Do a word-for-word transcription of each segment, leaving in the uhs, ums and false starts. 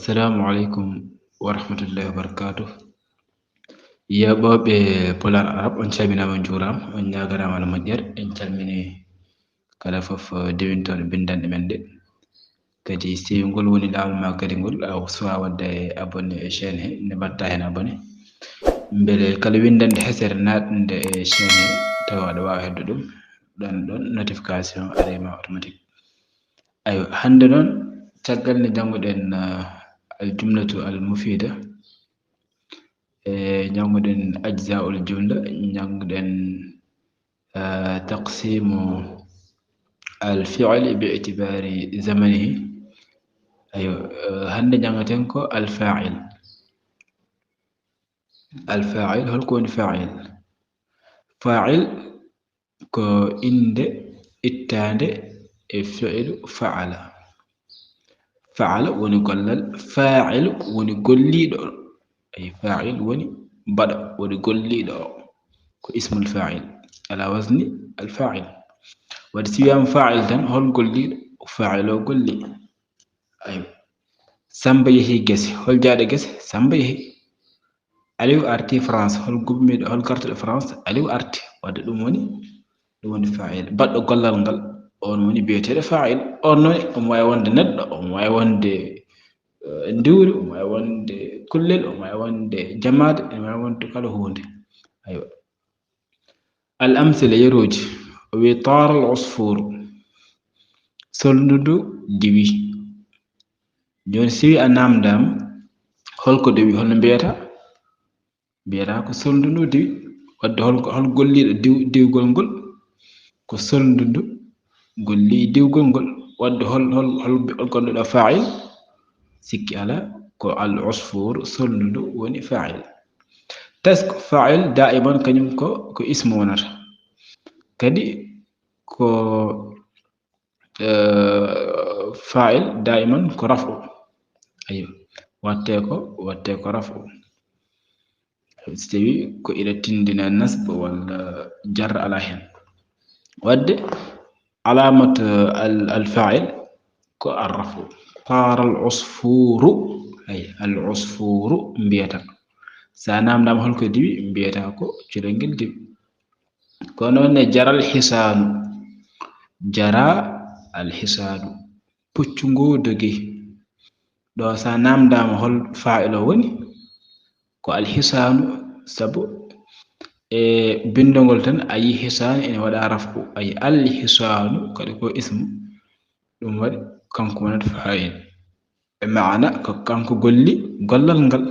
Assalamu aleykum wa rahmatullahi wa barakatuh. Yeeɓooɓe Pulaar Arab, on calminaama, on njuuraama, on ñaaganaama no moƴƴere. En calmini kala fof, eh, dewintooɗo binndanɗe men ɗe. Kadi, si ngol woni laawol ma kadi ngol, a suwaa waɗde abonné e chaîne he, nde mbaɗta heen abonné. Mbele kala winndanɗe hesere naatnde e chaîne he, tawa aɗa waawi heɓde ɗum, ɗon, ɗon notification aray ma automatique. Aywa, hannde noon, caggal nde njannguɗen, eh, al jumlatu al mufida, e njannguɗen ajzaul jumla, njannguɗen, eh, taqsimu al fi'li bi itibari zamanihi. Aywa, eh, hannde njanngaten ko al fa'il. Al fa'il, holko woni fa'il? Fa'il ko innde ittaande e fi'lu fa'ala. Fa'ala woni gollal, fa'il woni golliiɗo. Ay, fa'il woni baɗo, woni golliiɗo o. Ko ismul fa'il. Ala wazni al fa'il. Wadde si wiyaama fa'il tan, hol golliiɗo? Fa'il o golli. Aywa. Samba yehi gese. Hol jaaɗo gese? Samba yehi. Aliou arti France. Hol gummiiɗo, hol gartuɗo France? Aliou arti. Wadde ɗum woni, ɗum woni fa'il. Baɗɗo gollal ngal, on woni biyeteeɗo fa'il. On noon, omo waawi wonde neɗɗo, omo waawi wonde, eh, ndiwri, omo waawi wonde kullel, omo waawi wonde jamaade, omo waawi wonde kala huunde. Aywa. Al amsila, yerooji. O wi, "Taara al usfur." Solndu ndu diwi. Jooni, si a naamndaama, holko diwi, holno mbiyata? Mbiyata ko solndu ndu diwi. Wadde hol, hol golliiɗo diw-, diwgol ngol? Ko solndu ndu golli diwgol ngol. Wadde hol, hol, hol gonɗo ɗo fa'il? Sikki alaa, ko al usfur, solndu ndu woni fa'il. Task fa'il daiman kañum ko, ko ismu wonata. Kadi ko, eh, fa'il daiman ko raf'u. Aywa. Watte ko, watte ko raf'u. Si tawi ko ina tinndina nasb walla jarra alaa heen. Wadde alamat al, al fa'il ko al raf'u. Taara al usfuru. Ay, al usfuru mbiyata. Sa naamndaama holko diwi, mbiyata ko culel ngel diwi. Ko noon ne jaral hisaanu. Jara al hisaanu. Puccu ngu dogi. Ɗo sa naamndaama hol fa'il o woni, ko al hisaanu, sabu e binndol ngol tan a yi hisaanu ina waɗa raf'u, ay al hisaanu kadi ko ismu, ɗum waɗi kanko wonata fa'il. E maana ko kanko golli gollal ngal.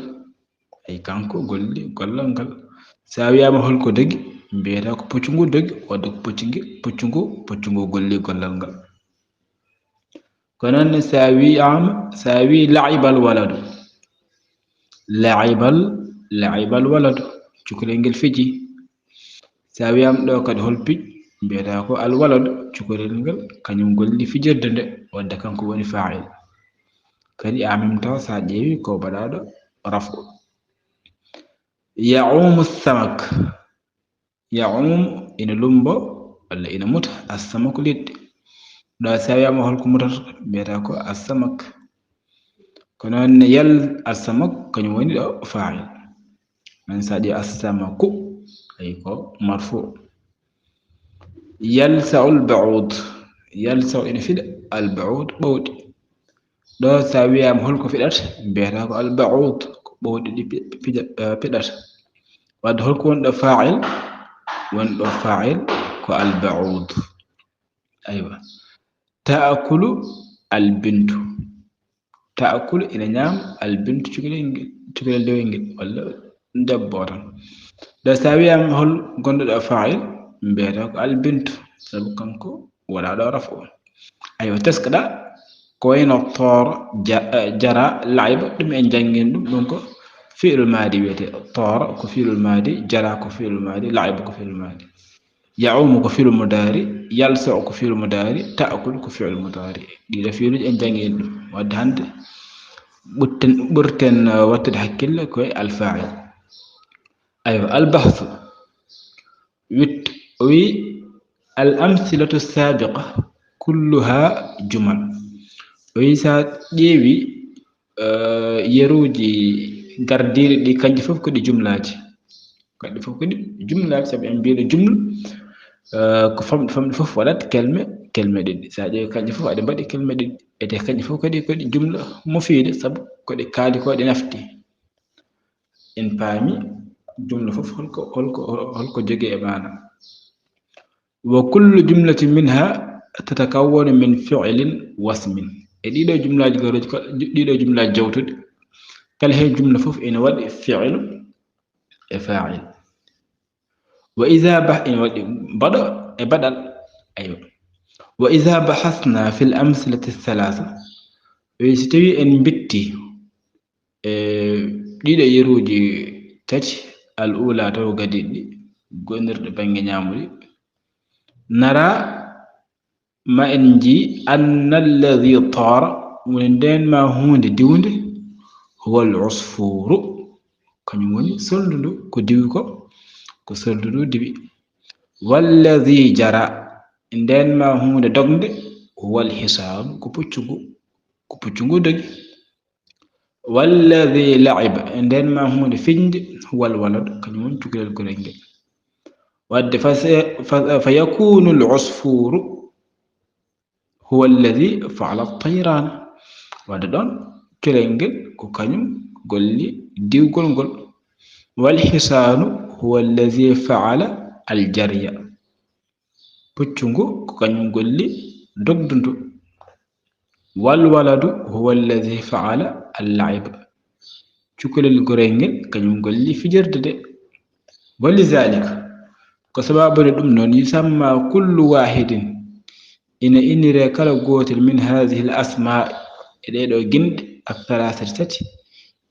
Ay, kanko golli gollal ngal. Sa wiyaama holko dogi, mbiyata ko puccu ngu dogi, wadde ko puccu ngu, puccu ngu, puccu ngu golli gollal ngal. Ko noon ne sa wiyaama, sa wi la'ibal waladu. La'ibal, la'ibal waladu. Cukalel ngel fiji. Sa wiyaama ɗo kadi hol pij, mbiyata ko al waladu, cukalel ngel, kañum golli fijirde nde, wadde kanko woni fa'il. Kadi en même temps sa ƴeewi ko baɗaɗo raf'u. Ya'umu samak. Ya'um ina lumbo walla ina muta, as-samaku liɗɗi. Ɗo sa wiyaama holko mutata, mbiyata ko as-samak. Ko noon ne yal as-samak, kañum woni ɗo fa'il. Men sa ƴeewi as-samaku, ay ko marfu. Yalsa'u al-ba'ud. Yalsa'u ina fiɗa, al-ba'ud ɓowɗi. Ɗo sa wiyaama holko fiɗata, mbiyata ko al-ba'ud, ko ɓowɗi ɗi pi-, pija-, eh, piɗata. Wadde holko woni ɗo fa'il? Woni ɗo fa'il ko al-ba'ud. Aywa. Ta'kulu al-bintu. Ta'kulu ina ñaama al-bintu cukalel ngel, cukalel dewel ngel, walla debbo o tan. Ɗo sa wiyaama hol gonɗo ɗo fa'il, mbiyata ko al-bintu, sabu kanko waɗa ɗo raf'u. Aywa, teskaɗa ko wayno toora, ja-, eh, jara, la'iba, ɗum en janngin ɗum, ɗum ko fi'lu maadi wiyete. Toora ko fi'lu maadi, jara ko fi'lu maadi, la'iba ko fi'lu maadi. Ya'umu ko fi'lu mudaari, yalsa'u ko fi'lu mudaari, ta'kulu ko fi'lu mudaari. Ɗiɗo fi'luuji en janngin ɗum. Wadde hannde ɓurten, ɓurten, eh, wattude hakkille koye al-fa'il. Aywa, al-bahsu. Wiɗto, o wi, "Al amsilatu sabiqa kulluha jumal." O wi, sa ƴeewi eh, yeruuji gardiiɗi ɗi, kanji fof ko ɗi jumlaaji. Kanji fof ko ɗi jumlaaji, sabu en mbiiɗo jumla, eh, ko famɗi famɗi fof waɗat kelme, kelme ɗiɗi. Sa ƴeewi kanji fof aɗi mbaɗi kelme ɗiɗi. Ete kanji fof kadi ko ɗi jumla mufiida, sabu ko ɗi kaali ko ɗi nafti. En paami jumla fof holko, holko, holko jogii e maana. Wa kullu jumlatin minha tatakawwanu min fi'lin wasmin. E ɗiɗo jumlaaji garooji ko, ɗiɗo jumlaaji jawtuɗi, kala heen jumla fof ene waɗi fi'lu e faa'il. Wa iza bah-, ene waɗi baɗo e baɗal. Aywa. Wa iza bahasna fil amsilati thalatha. E si tawi en mbitti e ɗiɗo yeruuji tati, al ula taw gadiɗi, gonirɗe bannge ñaamuɗi, nara ma en njii anna alladhi tara, woni ndeen ma huunde diwde, huwa al usfuru, kañum woni soldu ndu, ko diwi ko, ko soldu ndu diwi. Walladhi jara, ndeen ma huunde dognde, huwa al hisaanu, ko puccu ngu, ko puccu ngu dogi. Walladhi la'iba, ndeen ma huunde fiñde, huwa al waladu, kañum woni cukalel gorel ngel. Wadde fa se-, fa, fa yakunu al usfuru huwa alladhi fa'ala at-tayran. Wadde ɗoon cukalel ngel ko kañum golli diwgol ngol. Wal hisaanu huwa alladhi fa'ala al jarya. Puccu ngu ko kañum golli dogdu ndu. Wal waladu huwa alladhi fa'ala al la'ib. Cukalel gorel ngel kañum golli fijirde de. Wa li zalika, ko sababu nde ɗum noon, yusamma kullu wahidin, ina inniree kala gootel, min hadhihi al asma, e ɗee ɗoo ginɗe, al thalathati tati,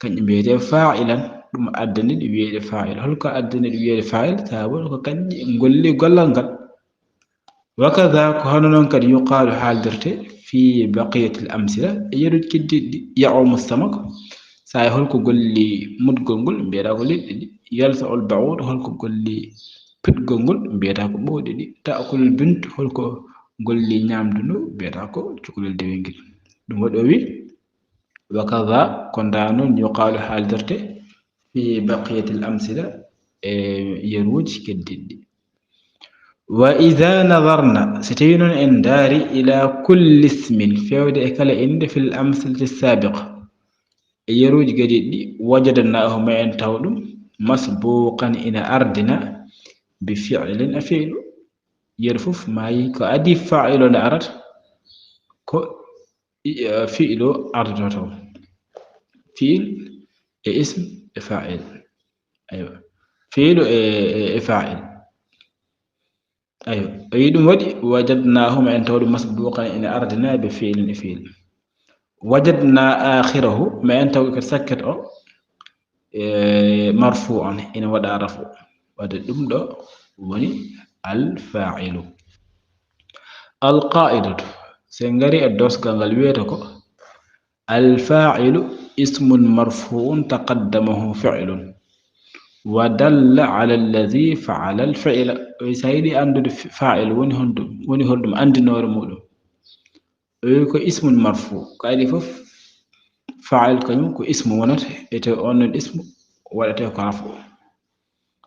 kañƴe mbiyetee fa'ilan, ɗum addani ɗi wiyeede fa'il. Holko addani ɗi wiyeede fa'il? Sabu ko kañƴe ngolli gollal ngal. Wa kadha, ko hono noon kadi, yuqaalu, haaldirte, fi baqiyati al amsila, e yeruuji keddiiɗi ɗi, ya'umu samak, sa e holko golli mudgol ngol, mbiyata ko liɗɗi ɗi, yalsa'u al ba'ud, holko golli pitgol ngol, mbiyata ko ɓowɗi ɗi, ta'kulu al bint, holko golli ñaamdu ndu, mbiyata ko cukalel dewel ngel. Ɗum waɗi o wi, wa kadha, ko ndaa noon, yuqaalu, haaldirte, fi baqiyati al amsila, e yeruuji keddiiɗi ɗi. Wa idha nadharna, so tawii noon en ndaari, ila kulli ismin, feewde e kala innde, fil amsilati sabiqa, e yeruuji gadiiɗi ɗi, wajadnahu, ma en taw ɗum, masbuqan, ina ardina, bi fi'lin, e fi'lu. Yeru fof maayi ko adii fa'il o nde arata, ko i-, eh, fi'il o ardotoo. Fi'il e ism e fa'il. Aywa. Fi'il e, e, e fa'il. Aywa. O yi ɗum waɗi, wajadnahu, ma en taw ɗum masbuqan ina ardina bi fi'lin e fi'il. Wajadna akhirahu, ma en taw ko sakket o, e, marfu'an, ina waɗa rafu. Wadde ɗum ɗo woni al fa'ilu. Al qa'idatu, so en ngari e dosgal ngal wiyata ko, al fa'ilu ismun marfu'un taqaddamahu fi'lun wa dalla ala alladhi fa'ala al fi'la. O sa yiɗi anndude fi-, fa'il woni honɗum, woni holɗum, anndinoore muɗum. O wi ko ismun marfu, ko adii fof, fa'il kañum ko ismu wonata, ete on non ismu waɗate ko rafu.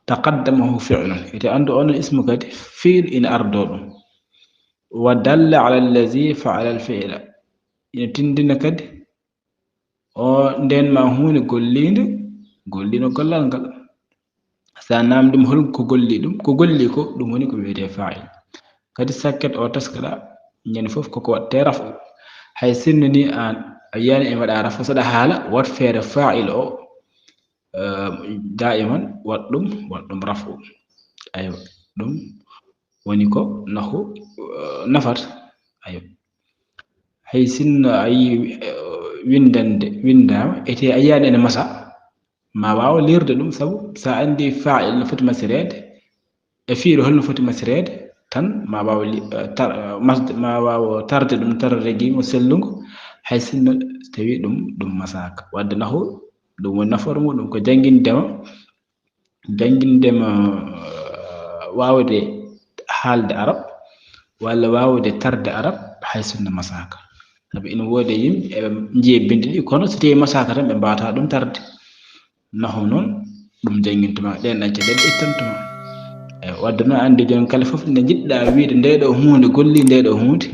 Taqaddamahu fi'lun, ete anndu on non ismu kadi fi'il ina ardo ɗum. Wa dalla ala allazi fa'ala al fi'la, ina tindina kadi o ndeen ma huunde golliinde, golliino gollal ngal. Sa naamndii mo hol ko golli ɗum, ko golli ko, ɗum woni ko wiyetee fa'il. Kadi sakket o taskaɗa, ñande fof koko waɗtee rafu. Hay sinno ni aan a yiyaani en waɗa rafu, saɗa haala, waɗ feere fa'il o, eh, daiman waɗ ɗum, waɗ ɗum rafu. Aywa, ɗum woni ko nahu, eh, nafata. Aywa. Hay sinno a yii, eh, winndannde, winndaama, ete a yiyaani ene masa, ma waaw liirde ɗum, sabu sa anndi fa'il no foti masireede, e fi'il hol no foti masireede, tan ma waaw li-, eh, tar-, eh, masde, ma waaw tarde ɗum, tarde giimo sellungo, hay sinno tawi ɗum, ɗum masaaka. Wadde nahu, ɗum woni nafoore muɗum, ko janngindema, janngindema, eh, waawde haalde arab, walla waawde tarde arab, hay sinno masaaka. Sabu ina woodi e yimɓe eɓe njiya bindi ɗi, kono so tawii masaaka tan ɓe mbaawata ɗum tarde. Nahu noon ɗum janngintuma, ɗeen ɗañce ɗe ɓe ittantuma. E wadde noon anndi jooni kala fof nde njiɗɗa wiide nde ɗo huunde golli nde ɗo huunde,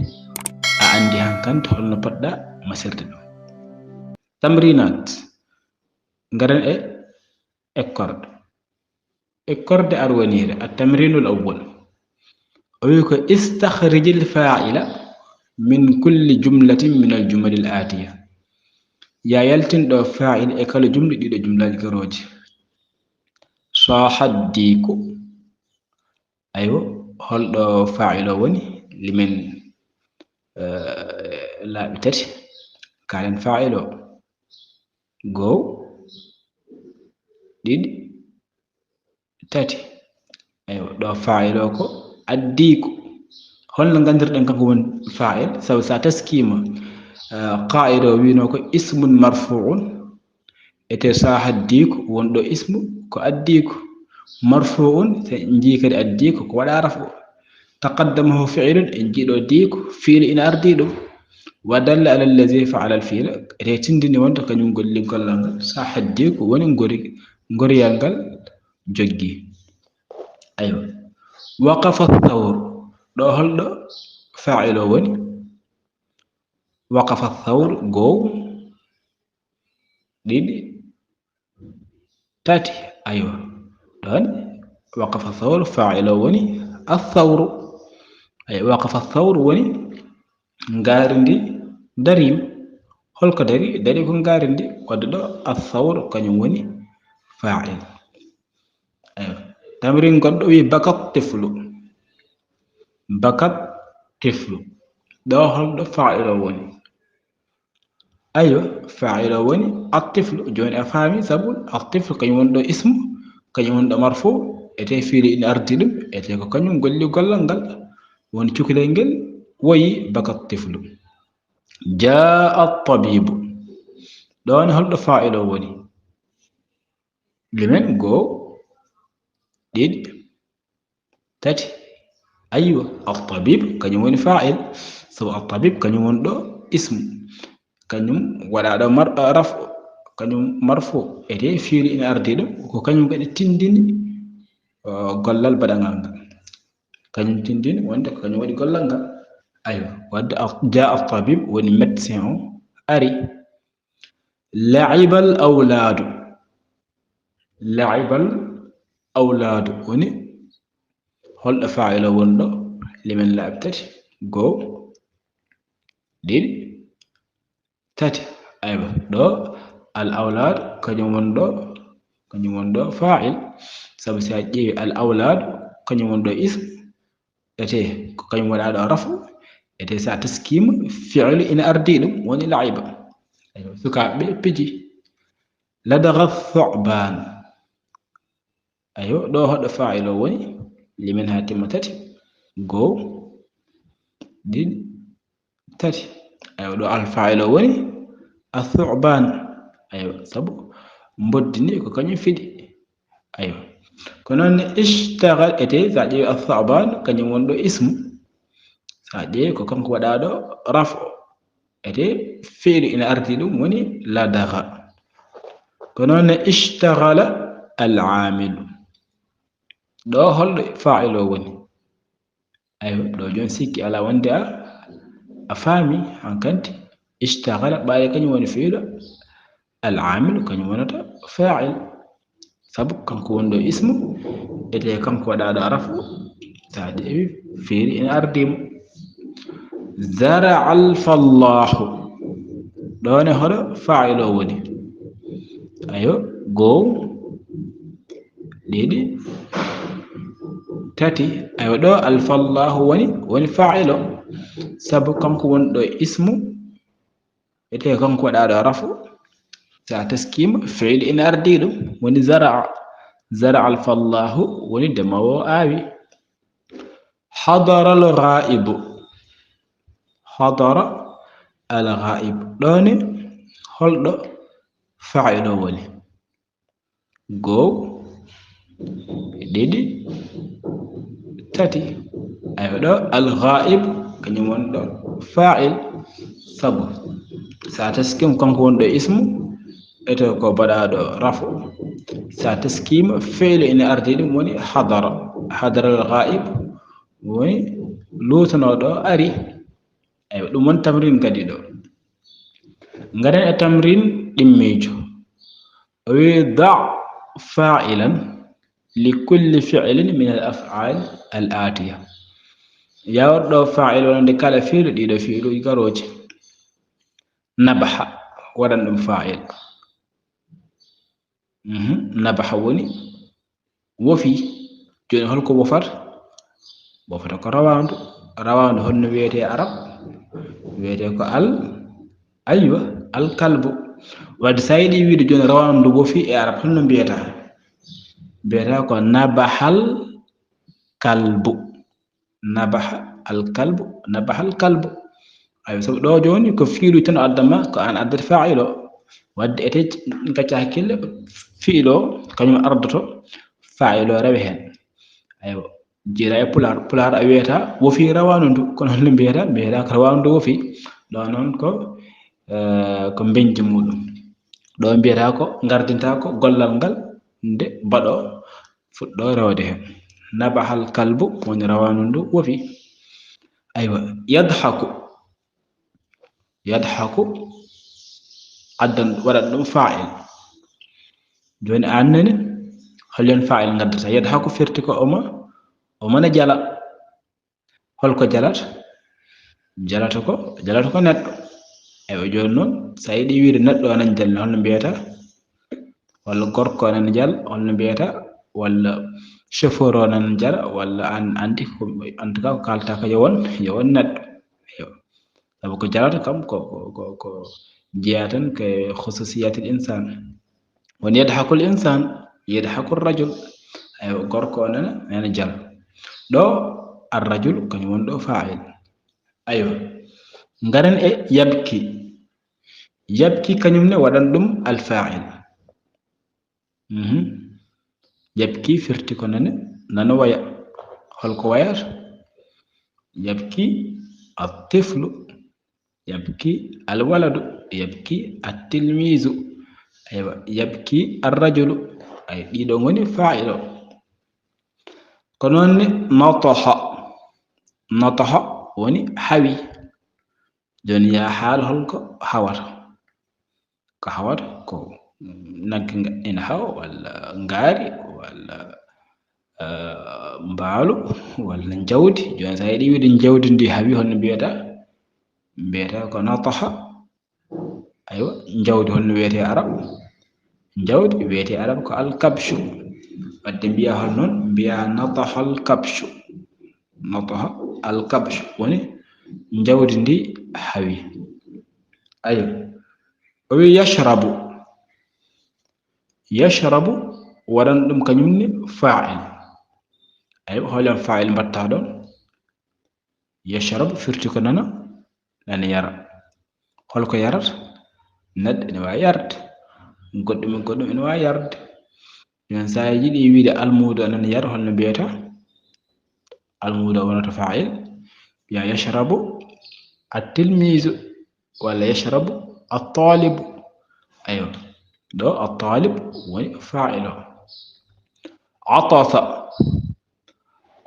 a anndi hankante holno poɗɗa masirde ɗum. Tamrinat, ngaren e ekkorde. Ekkorde arwaniire, at-tamrinul awwal. O wi ko, "Istakhrijil fa'ila min kulli jumlatin min al jumalil atiya." Ya yaltin ɗo fa'il e kala jumla ɗiɗo jumlaaji garooji. Sahaddiku. Aywa, holɗo fa'il o woni? Limen, eh, laabi tati. Kaalen fa'il o. Goo, ɗiɗi, tati. Aywa, ɗo fa'il o ko addiku. Holno nganndirɗen kanko woni fa'il? Sabu so a taskiima, eh, qaa'ida o wiino ko ismun marfu'un, ete sahaddiku wonɗo ismu ko addiku. Marfu'un, so en njii kadi addiku ko waɗa rafu. Taqaddamahu fi'lun, en njii ɗo diku, fi'lu ina ardi ɗum. Wa dalla ala allazi fa'ala al fi'la, ete tindini wonde kañum golli gollal ngal. Sahaddiku woni ngori, ngoriyal ngal joggi. Aywa. Waqafa thawr. Ɗo holɗo fa'il o woni? Waqafa thawr, goo, ɗiɗi, tati. Aywa. Ɗon, waqafa thawr, fa'il o woni athawru. Aywa, waqafa thawr woni ngaari ndi dariima. Holko dari? Dari ko ngaari ndi. Wadde ɗo athawr kañum woni fa'il. Aywa. Tamrin goɗɗo wi bakat tiflu. Bakat tiflu. Ɗo holɗo fa'il o woni? Aywa, fa'il o woni at-tiflu. Jooni a faami, sabu at-tiflu kañum woni ɗo ismu, kañum woni ɗo marfu, ete fi'li ina ardi ɗum, ete ko kañum golli gollal ngal. Woni cukalel ngel woyi bakat tiflu. Jaa at-tabibu. Ɗo ne holɗo fa'il o woni? Limen goo, ɗiɗi, tati. Aywa, at-tabib kañum woni fa'il, sabu at-tabib kañum woni ɗo ismu. Kañum waɗa ɗo mar-, rafu, kañum marfu, ete fi'li ina ardi ɗum, ko kañum kadi tindini, uh, gollal baɗangal ngal. Kañum tindini wonde ko kañum waɗi gollal ngal. Aywa, wadde a-, jaa at-tabib woni médecin o ari. La'ibal awlaadu. La'ibal awlaadu woni holɗo fa'il o woni ɗo? Limen laabi tati. Goo, ɗiɗi, tati. Aywa, ɗo al awlaad kañum woni ɗo, kañum woni ɗo fa'il. Sabu si a ƴeewi al awlaad kañum woni ɗo ism. Ete ko kañum waɗa ɗo rafu. Ete sa taskiima fi'lu ina ardi ɗum woni la'iba. Aywa, sukaaɓe piji. Ladagha thu'ban. Aywa, ɗo hoɗo fa'il o woni? Limen ha timma tati. Goo, ɗiɗi, tati. Aywa, ɗo al fa'il o woni? Athu'ban. Aywa, sabu mboddi ni ko kañum fiɗi. Aywa. Ko noon ne ishtaghal ete, sa ƴeewi athu'ban, kañum woni ɗo ismu. Sa ƴeewi ko kanko waɗa ɗo rafu. Ete fi'lu ina ardi ɗum woni ladagha. Ko noon ne ishtaghala al-aamilu. Ɗo holɗo fa'il o woni? Aywa, ɗo jooni sikki ala wonde a, a faami hankanti. Ishtaghala ɓaade kañum woni fi'lu, al-aamilu kañum wonata fa'il. Sabu kanko woni ɗo ismu, ete kanko waɗa ɗo rafu, sa ƴeewi fi'li ina ardi mo. Zara al-fallahu. Ɗo ne hoɗo fa'il o woni? Ayo, goo, ɗiɗi, tati. Ayo, ɗo al-fallahu woni, woni fa'il o. Sabu kanko woni ɗo ismu, ete kanko waɗa ɗo rafu. Sa taskiima, fi'il ina ardi ɗum, woni zara'a. Zara al-fallahu woni ndemoowo o aawi. Hadara al-ghaibu. Hadara al-ghaibu. Ɗo ne holɗo fa'il o woni? Goo, ɗiɗi, tati. Ayo, ɗo al-ghaib kañum woni ɗo fa'il. Sabu so a taskiima kanko wonɗo ismu, eto ko baɗaaɗo rafu. So a taskiima fi'lu ina ardi ɗum woni hadara, hadara al-ghaib, woni luutanooɗo ari. Eywa, ɗum woni tamrin kadi ɗo. Ngaren e tamrin ɗimmiijo. O wi da fa'ilan li kulli fi'lin min al af'al al atiya. Yawor ɗo fa'il wonande kala fi'lu ɗiɗo fi'lu garooji. Nabaha, waɗan ɗum fa'il. Mhm, nabaha woni wofi. Jooni holko wofata? Wofata ko rawaandu. Rawaandu honno wiyetee arab? Wiyetee ko al, aywa, al kalbu. Wadde so a yiɗi wiide jooni rawaandu wofi e arab, honno mbiyataa? Mbiyataa ko nabahal kalbu. Nabaha al kalbu, nabahal kalbu. Aywa, sabu ɗo jooni ko fiilu tan o addanma, ko aan addata fa'il o. Wadde ete gacca hakkille, fi'il o kañum ardoto, fa'il o rewe heen. Aywa, jeeya e pulaar, pulaar a wiyata wofi rawaandu ndu, kono holno mbiyata? Mbiyata ko rawaandu ndu wofi. Ɗo noon ko, eh, ko mbeñdi muɗum. Ɗo mbiyata ko ngardinta ko gollal ngal nde baɗo fuɗɗo rewde heen. Nabahal kalbu woni rawaandu ndu wofi. Aywa, yadhaku. Yadhaku addan, waɗat ɗum fa'il. Jooni aan nani, hol yon fa'il ngaddata? Yadhaku firti ko omo, omo na jala. Holko jalata? Jalata ko, jalata ko neɗɗo. Eywa, jooni noon, so a yiɗi wiide neɗɗo o nan jala, holno mbiyata? Walla gorko o nan jala, holno mbiyata? Walla chauffeur o nan jala, walla an, anndi ko, en tout cas, ko kaalta ko yo won, yo won neɗɗo. Eywa. Sabu ko jalata kam, ko, ko, ko, ko jeyaa tan ko e khususiyatil insan. Woni yadhakul insan, yadhakul rajul. Aywa, gorko o nana, nana jala. Ɗo, ar rajul, kañum woni ɗo fa'il. Aywa. Ngaren e yabki. Yabki kañum ne waɗan ɗum al fa'il. Mhm. Yabki firti ko nana, nana waya. Holko wayata? Yabki at tiflu. Yabki al waladu, yabki at tilmizu. Aywa, yabki ar rajulu. Ay, ɗiɗo ngoni fa'il o. Ko noon ni nataha. Nataha woni hawi. Jooni yaa haal holko hawata? Ko hawata ko nagge nga-, ina hawa, walla ngaari, walla, eh, mbaalu, walla njawdi. Jooni so a yiɗi wiide njawdi ndi hawi, holno mbiyata? Mbiyata ko nataha. Aywa, njawdi holno wiyetee arab? Njawdi wiyetee arab ko al kabshu. Wadde mbiya hol noon? Mbiya nataha al kabshu. Nataha al kabshu woni njawdi ndi hawi. Aywa. O wi yashrabu. Yashrabu waɗan ɗum kañum ne fa'il. Aywa, hol yon fa'il mbatta ɗon? Yashrabu firti ko nana, nana yara. Holko yarata? Neɗɗo ina waawi yarde. Goɗɗum e goɗɗum ina waawi yarde. Yon so a yiɗi wiide almuudo nana yara, holno mbiyata? Almuudo wonata fa'il. Ya yashrabu at-tilmizu. Walla yashrabu at-talibu. Aywa. Ɗo at-talib woni fa'il o. Atasa.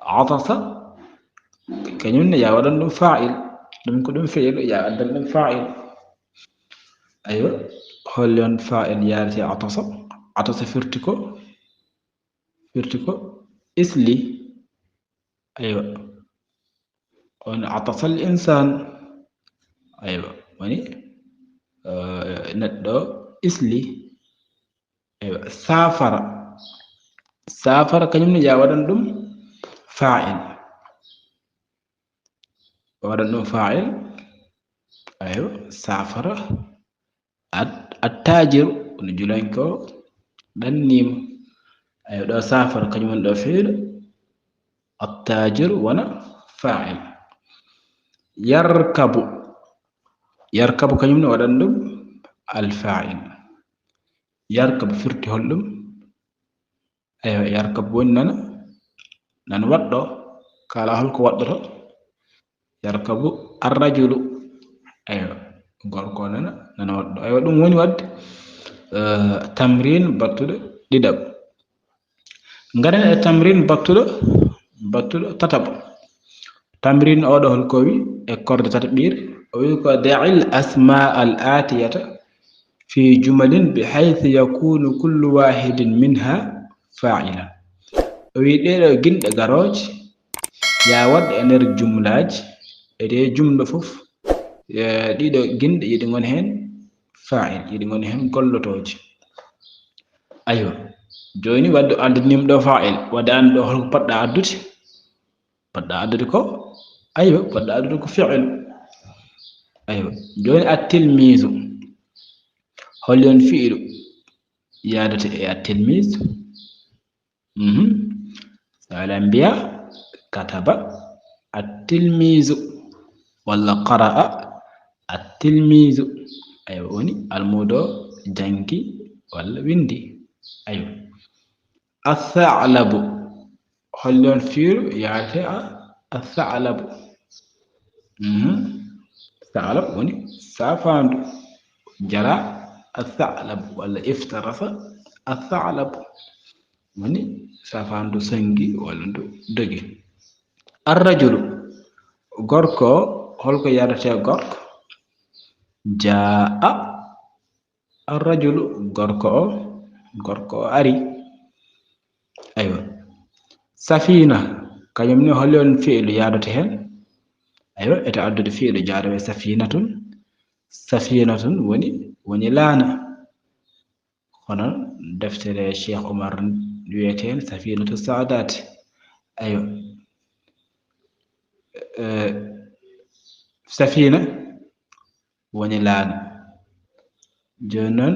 Atasa. Kañum ne ya waɗan ɗum fa'il. Ɗum ko ɗum fi'il, ya addan ɗum fa'il. Aywa. Hol yon fa'il yarete atasa? Atasa firti ko, firti ko isli. Aywa. On atasal insan. Aywa. Woni, eh, neɗɗo isli. Aywa. Safara. Safara kañum ne ya waɗan ɗum fa'il. Waɗan ɗum fa'il. Aywa. Safara. At-, attajiru, kono julanke o ɗanniima. Aywa, ɗo safara, kañum woni ɗo fi'il. Attajiru wona fa'il. Yarkabu. Yarkabu, kañum ne waɗan ɗum al fa'il. Yarkabu firti hol ɗum? Eywa, yarkabu woni nana, nana waɗɗo. Kala holko waɗɗoto? Yarkabu ar-rajulu. Eywa. Gorko nana, nana waɗɗo. Aywa, ɗum woni waɗde, eh, tamrin battuɗo ɗiɗaɓo. Ngaren e tamrin battuɗo, battuɗo tataɓo. Tamrin oɗo hol ko wi e korde tataɓire? O wi ko: "Da'il asma al atiyata fi jumalin bi haythu yakunu kullu wahidin minha fa'ilan." O wi ɗeɗo ginɗe garoje, ya waɗ e nder jumlaji, e ɗe jumla fof, e ɗiɗo ginɗe yiɗi ngon hen fa'il, yiɗi ngon hen gollotoje. Aywa, joni wadde addanima ɗo fa'il, wadde an ɗo holko poɗɗa addude? Poɗɗa addude ko, aywa, poɗɗa addude ko fi'il. Aywa, joni at-tilmizu, hol yon fi'ilu yadata e at-tilmiz? Mhm. Sa ala mbiya kataba at-tilmizu walla qara'a at-tilmizu. Aywa, woni almudo jangi walla windi. Aywa. Athalabu. Hol yon fiiru yaate a athalabu? Mhm. Thalab woni safandu. Jara athalabu walla iftarasa athalabu. Woni safandu sangi walla ndu dogi. Arrajulu. Gorko, holko yadate gorko? Jaa. Arrajulu, gorko o, gorko o ari. Aywa. Safina, kañum ni hol yon fi'lu yadoto hen? Aywa, eto addude fi'lu jadowo e safinatun. Safinatun woni, woni laana. Kono deftere Cheikh Omar wiyete hen Safinatu Saadat. Aywa. Eh, safina woni laana. Joni non,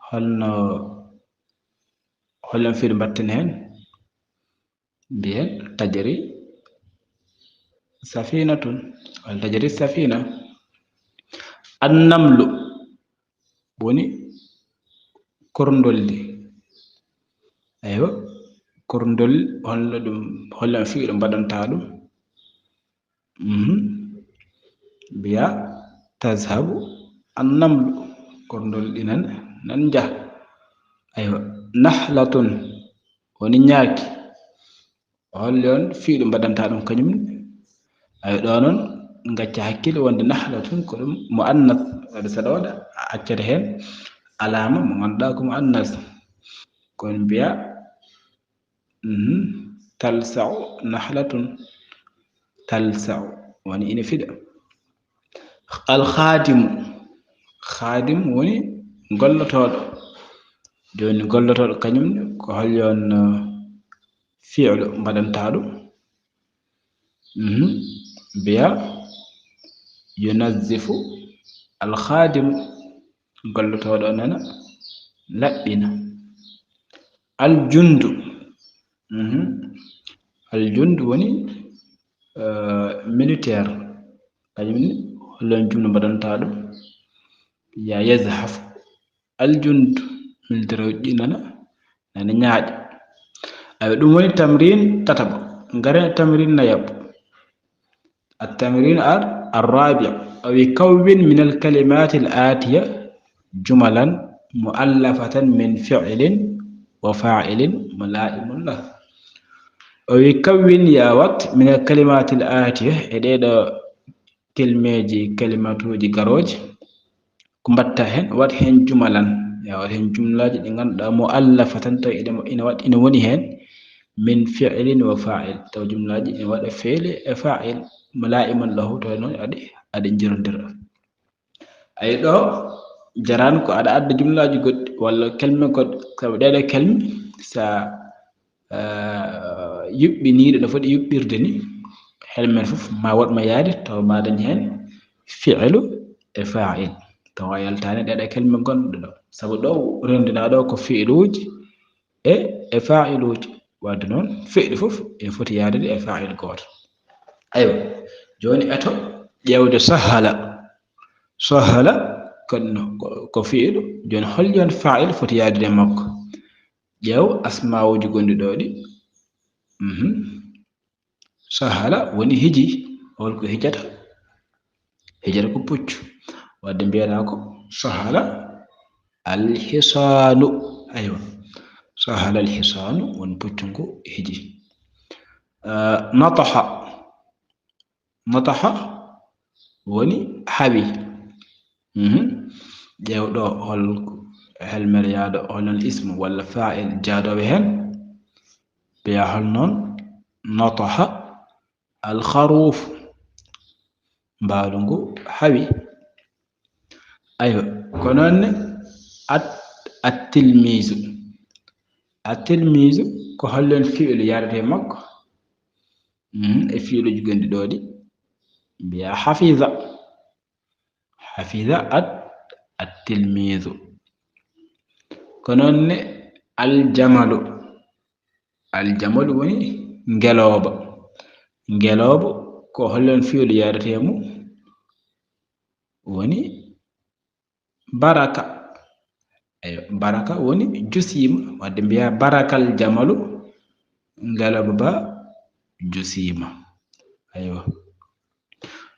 holno, holno fiiru mbatten hen? Mbiyen tajri safinatun, walla tajri safina. Annamlu woni korndolli. Aywa, korndolli, holno ɗum, holno fiiru mbaɗanta ɗum? Mhm. Mbiya tazhabu annamlu, korndolli nan, nan njaha. Aywa, nahlatun woni ñaaki. Hol yon fiiru mbaɗanta ɗum kañum? Aywa, ɗo non gacca hakkille wonde nahlatun ko ɗum muannas, waɗa saɗa waɗa a accata hen alama mo ganduɗa ko muannas. Kon mbiya Mhm. Talsa'u nahlatun. Talsa'u woni ina fiɗa. Al khadimu. Khadim woni gollotoɗo. Joni gollotoɗo kañum ko hol yon, uh, fi'lu mbaɗanta ɗum? Mhm. Biya yunazzifu al khadimu. Gollotoɗo nana laɓɓina. Al jundu. Mhm. Al jundu woni, eh, militaire. Kañum ni, hol yon jumla mbaɗanta ɗum? Ya yazhafu. Al jundu, militaire uji ɗi nana, nana ñaaƴa. Aywa, ɗum woni tamrin tataɓo. Ngaren tamrin nayaɓo. At-tamrin ar-, ar-rabi'. O wi: "Kawwin min al-kalimati al-atiya jumalan mu'allafatan min fi'lin wa fa'ilin mula'imun lah." O wi: "Kawwin, ya waɗ, min al-kalimati al-atiya, e ɗeɗo kelmeji, kalimatuji garoji, ko mbatta hen, waɗ hen jumalan, ya waɗ hen jumlaji ɗi ganduɗa mu'allafatan, tawi ina, ina waɗ-, ina woni hen min fi'lin wa fa'il, taw jumlaji ina waɗa fi'li e fa'il, mula'imun lahu, tawi noon aɗi, aɗi jirodira." Ay ɗo jarani ko aɗa adda jumlaji goɗɗi walla kelme goɗɗe, sabu ɗeɗo kelme sa, eh, yuɓɓiniɗe no foti yuɓɓirde ni, hel men fof ma woɗ ma yaade taw ma dañ hen fi'lu e fa'il, tawa yaltani ɗeɗo kelme gonɗe ɗo, sabu ɗo rendina ɗo ko fi'luji e, e fa'iluji. Wadde noon, fi'li fof ene foti yaadude e fa'il gooto. Aywa, jooni eto ƴeewde sahala. Sahala ko, ko, ko fi'lu. Jooni, hol yon fa'il foti yaadude e makko? Ƴeew asma'uji gonɗi ɗo ɗi. Mhm. Sahala woni hiji. Hol ko hijata? Hijata ko puccu. Wadde mbiyataa ko sahala alhisaanu. Aywa. Sahala alhisaanu, woni puccu ngu hiji. Ah, nataha. Nataha woni hawi. Mhm. Ƴeew ɗo hol helmer yaaɗo, hol non ismu walla fa'il jaadoowo heen. Mbiya hol non nataha alkharuuf. Mbaalu ngu hawi. Aywa, ko noon ne at-, at-tilmiizu. At-tilmiizu ko hol non fi'lu yaadata e makko? Mhm, e fi'luuji gonɗi ɗo ɗi, mbiya hafiza. Hafiza at-, at-tilmiizu. Ko noon ne aljamalu. Aljamalu woni ngelooba. Ngelooba ko hol non fi'lu yaadata e mum? Woni baraka. Eywa, baraka woni jusiima. Wadde mbiya barakal jamalu, ngelooba ba jusiima. Aywa.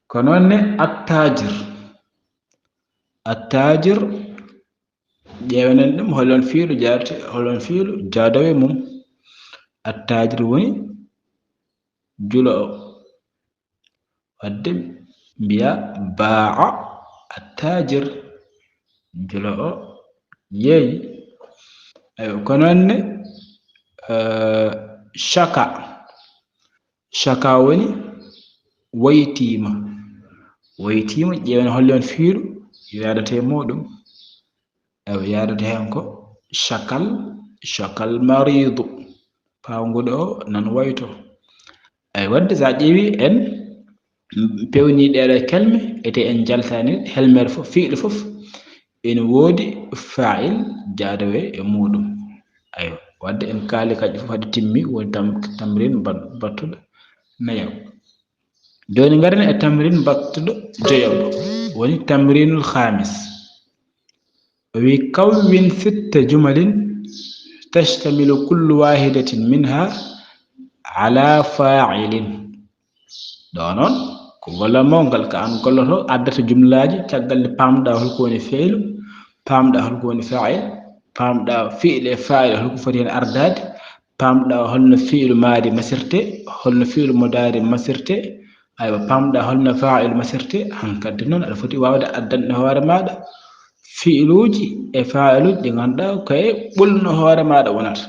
Ko noon ne attajir. Attajir, ƴeewenen ɗum, hol non fi'lu jaadata, hol non fi'lu jaadoowo e mum? Attajir woni juloowo. Wadde mbiya baa'a attajir, juloowo yeeyi. Aywa, ko noon ne, eh, shaka. Shaka woni waytiima. Waytiima, ƴeewen hol non fi'lu yaadata e muuɗum. Aywa, yaadata heen ko shakal, shakal mariidu. Pawnguɗo o nan wayto. Ay, wadde so a ƴeewi en pewni ɗeɗo kelme, ete en jaltani helmer fof, fi'lu fof ene woodi fa'il jaadoowo e muuɗum. Aywa, wadde en kaali kadi fof hade timmi, woni tam-, tamrin bat-, battuɗo nayaw. Jooni ngaren e tamrin battuɗo joyaɓo, woni tamrinul khamis. O wi: "Kawwin sitta jumalin tashtamilu kullu wahidatin minha ala fa'ilin." Ɗo noon, ko gollal mawngal, ka an golloto, addata jumlaaji, caggal nde paamɗa holko woni fi'lu, paamɗa holko woni fa'il, paamɗa fi'il e fa'il holko foti heen ardaade, paamɗa holno fi'lu maadi masirte, holno fi'lu mudaari masirte, aywa, paamɗa holno fa'il masirte, hankadi noon aɗa foti waawde addande hoore maaɗa fi'luuji e fa'iluuji ɗi ngannduɗaa ko e ɓolno hoore maaɗa wonata.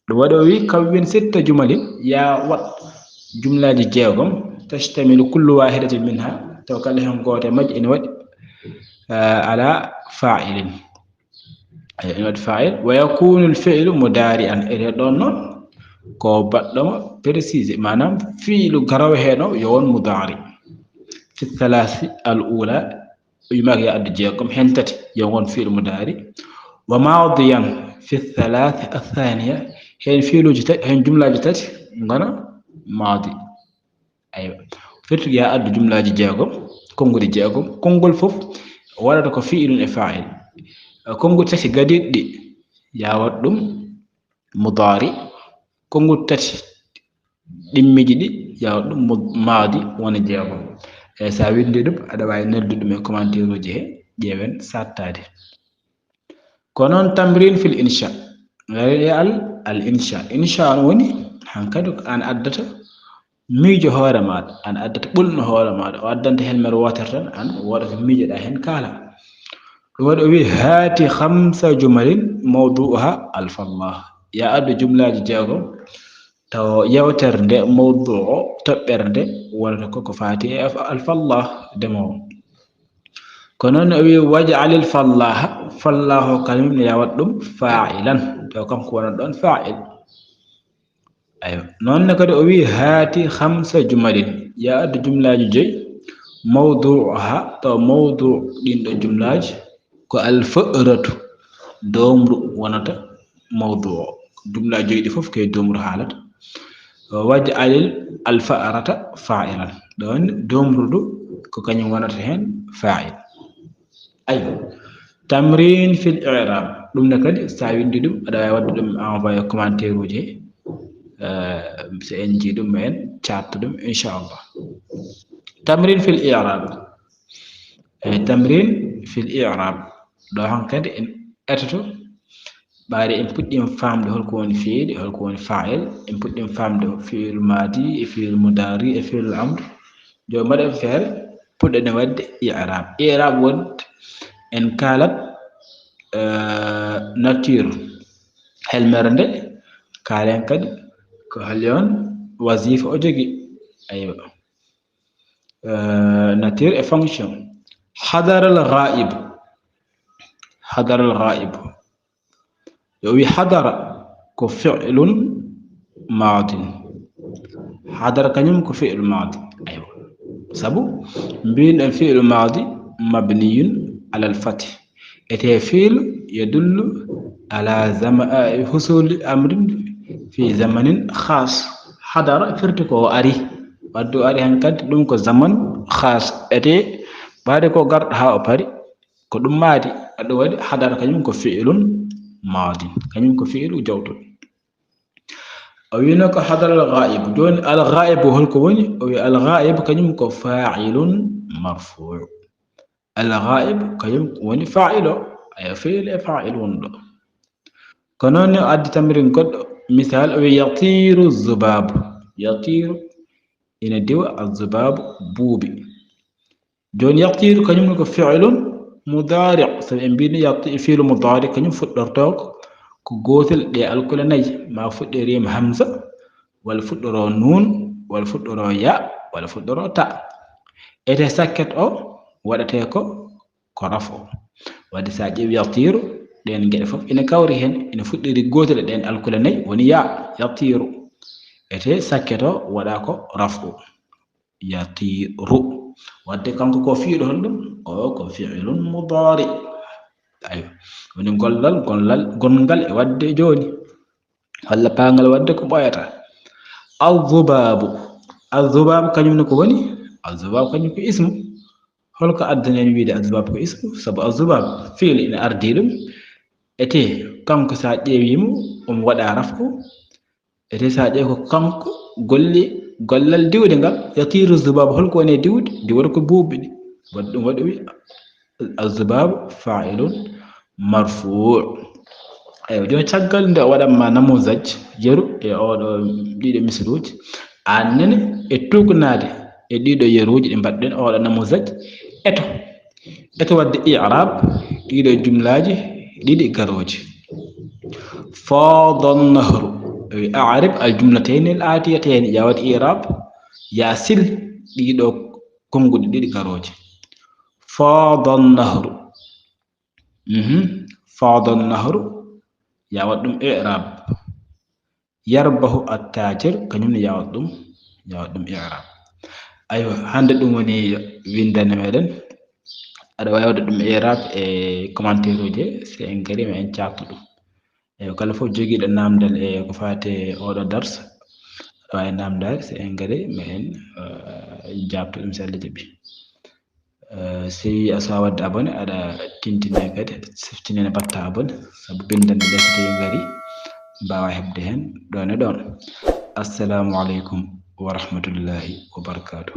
Ɗum waɗi o wi: "Kawwin sitta jumalin", yaa waɗ jumlaaji jeegom, "tashtamilu kullu wahidatin minha", taw kala heen gooto e majji ene waɗi, eh, ala fa'ilin. Ay, ene waɗi fa'il. "Wa yakunu al-fi'lu mudari'an", ene ɗon noon ko baɗɗoma précisé, maanaam fi'lu garowo heen o yo won mudari. "Fi thalathi al-ula", o wimaaka yo addu jeegom, heen tati yo ngon fi'lu mudaari. "Wa madiyan fi thalath athaniya", heen fi'luuji tati, heen jumlaaji tati ngona maadi. Aywa. Firti yo addu jumlaaji jeegom, konguɗi jeegom, konngol fof waɗata ko fi'lun e fa'il. Konguɗi tati gadiiɗi ɗi, yo waɗ ɗum mudaari. Konguɗi tati ɗimmiiji ɗi, yo waɗ ɗum mu-, maadi wona jeegom. E so a winndi ɗum, aɗa waawi neldude ɗum e commentaire uji he, ƴeewen sattaade. Ko noon tamrin fil insha. Al, al insha. Insha on woni hankadi ko an addata miijo hoore maaɗa, an addata ɓolno hoore maaɗa, o addanta helmer wootere tan, an wooda ko miijoɗa heen kaala. Ɗum waɗi o wi: "Haati khamsa jumalin mawdu'uha alfallah." Yo addu jumlaaji jeegom, taw yewtere nde, mawdu'u o, toɓɓere nde, wonata ko ko faati e af-, alfallah, ndemoowo. Ko noon o wi: "Waj'alil fallaha", fallaha o kañum ne yo waɗ ɗum fa'ilan, taw kanko wonat ɗon fa'il. Aywa. Noon ne kadi o wi: "Haati khamsa jumalin", yo addu jumlaaji joyi, mawdu'uha, taw mawdu' ɗin ɗo jumlaaji ko al fa'ratu, doomru wonata mawdu' o. Jumlaaji joyi ɗi fof ko e doomru haalata. "Waj'alil al fa'rata fa'ilan." Ɗon doomru ndu ko kañum wonata heen fa'il. Aywa. Tamrin fil i'rab. Ɗum ne kadi, so a winndi ɗum, aɗa waawi waɗde ɗum envoyé commentaire uji he. Eh, so en njii ɗum, en caatto ɗum, inchallah. Tamrin fil i'rab. E tamrin fil i'rab. Ɗo hankadi en etoto, ɓaade en puɗɗiima faamde holko woni fi'il, holko woni fa'il, en puɗɗiima faamde fi'il maadi e fi'il mudaari e fi'il amr. Jooni mbaɗen feere puɗɗen waɗde i'rab. I'rab wonde en kaalat, eh, nature helmere nde, kaalen kadi ko holi on wazifa o jogi. Aywa. Eh, nature e fonction. Hadara al-ghaib. Hadara al-ghaib. Yo wi hadara ko fi'lun maadin. Hadara kañum ko fi'lu maadi. Aywa. Sabu mbiyen fi'lu maadi mabniyun alal fathi. Ete fi'lu yadullu ala zama-, eh, husuli amrin fi zamanin khas. Hadara firti ko o ari. Wadde o ari hankadi ɗum ko zaman khas. Ete ɓaade ko garɗo haa o pari. Ko ɗum maadi. Aɗo waɗi hadara kañum ko fi'lun maadin. Kañum ko fi'lu jawtuɗo. O wino ko hadara al-ghaib. Jooni al-ghaib holko woni? O wi al-ghaib kañum ko fa'ilun marfu'. Al-ghaib kañum woni fa'ilo. Ayo fi'il e fa'il woni ɗo. Ko noon ne o addi tamrin goɗɗo. Misal o wi yatiru zubabu. Yatiru ina diwa azubabu buubi. Jooni yatiru kañum ko fi'lun mudari'. Sabu en mbiyni yati fi'lu mudari' kañum fuɗɗortoo ko, ko gootel ɗe alkule nayi. Ma fuɗɗorii hamza, walla fuɗɗoroo nuun, walla fuɗɗoroo ya, walla fuɗɗoroo ta. Ete sakket o waɗatee ko, ko raf'u. Wadde so a ƴeewi yatiru, ɗeen geɗe fof ina kawri heen, ina fuɗɗori gootel e ɗeen alkule nayi, woni ya, yatiru. Ete sakket o waɗa ko raf'u. Yatiru. Wadde kanko ko fi'lu hol ɗum? O ko fi'lun mudari'. Aywa. Woni gollal, gollal, gonngal e waɗde jooni. Walla paangal waɗde ko ɓooyata. Azubabu. Azubabu kañum ne ko woni? Azubabu kañum ko ismu. Holko addani en wiide azubabu ko ismu? Sabu azubabu fi'lu ina ardi ɗum. Ete kanko so a ƴeewi mo, omo waɗa raf'u. Ete so a ƴeewi ko kanko golli gollal diwde ngal, yatiru zubabu, holko woni e diwde? Diwde ko buubi ɗi. Waɗi ɗum waɗi wi azubabu fa'ilun marfu'. Eywa, jooni caggal nde o waɗan ma namuzaj yeru e oɗo ɗiɗo misaluuji, aan nene e tuugnaade e ɗiɗo yeruuji ɗi mbaɗɗen oɗo namuzaj, eto. Eto waɗde i'rab ɗiɗo jumlaaji ɗiɗi garooji. Faada nahru. Wi a'rib al jumlatayni al atiyatayni. Ya waɗ i'rab, ya sil ɗiɗo konnguɗi ɗiɗi garooji. Faada nahru. Mhm. Faada nahru. Ya waɗ ɗum i'rab. Yarbahu attajir, kañum ne ya waɗ ɗum, ya waɗ ɗum i'rab. Aywa, hannde ɗum woni winndande meɗen. Aɗa waawi waɗde ɗum i'rab e commentaire uji, so en ngari ma en caaktu ɗum. Eywa, kala fof jogiiɗo naamndal e ko faati e oɗo dars, aɗa waawi naamndaade, so en ngari ma en, eh, jaabto ɗum so Allah jaɓi. Eh, si a suwaa waɗde abonné, aɗa tintinee kadi, siftinee mbaɗta abonné, sabu binndannde ɗe so tawii ngarii, mbaawa heɓde heen ɗoon e ɗoon. Assalamu aleykum wa rahmatullahi wa barakaatuh.